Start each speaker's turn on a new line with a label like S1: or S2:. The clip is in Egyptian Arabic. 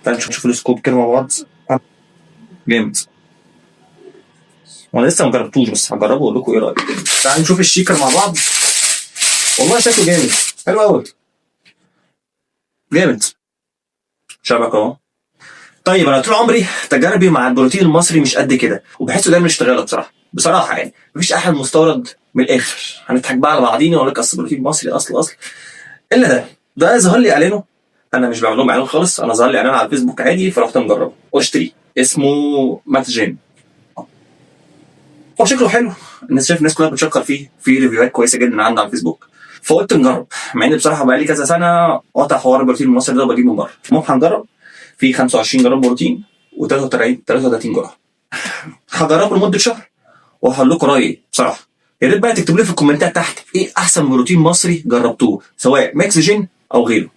S1: تعالوا نشوف ال scoop كده مع بعض. جامد. وانا لسه ما جربتوش، بس هجربه واقول لكم ايه رايي. تعالوا نشوف ال shaker مع بعض. والله شكله جامد، حلو قوي، جامد. شبكة اهو. طيب، انا طول عمري تجاربي مع البروتين المصري مش قد كده، وبحسه دايما اشتغاله بصراحه. بصراحة يعني مفيش احد مستورد من الاخر. هنضحك بقى على بعضينا واقول لك اصل البروتين المصري اصل اصل الا ده. ده ظهر لي اعلانه، انا مش بعمل لهم اعلان خالص، انا ظهر لي اعلان على الفيسبوك عادي، فرحت مجربه واشتري. اسمه ماتجين. هو شكله حلو، الناس شايف، الناس كلها بتشكر فيه، في review هات كويسة جدا عنده على الفيسبوك، فقلت نجرب، مع ان بصراحة بقى لي كذا سنة قاطع حوار البروتين المصري ده وبجيب من بره. المهم هنجرب. في 25 جرام بروتين و33 33 جرام. هجربه لمدة شهر وهقول لكم رايي بصراحه. يا ريت بقى تكتبوا لي في ال comment ات تحت ايه احسن بروتين مصري جربتوه، سواء ماكس جين او غيره.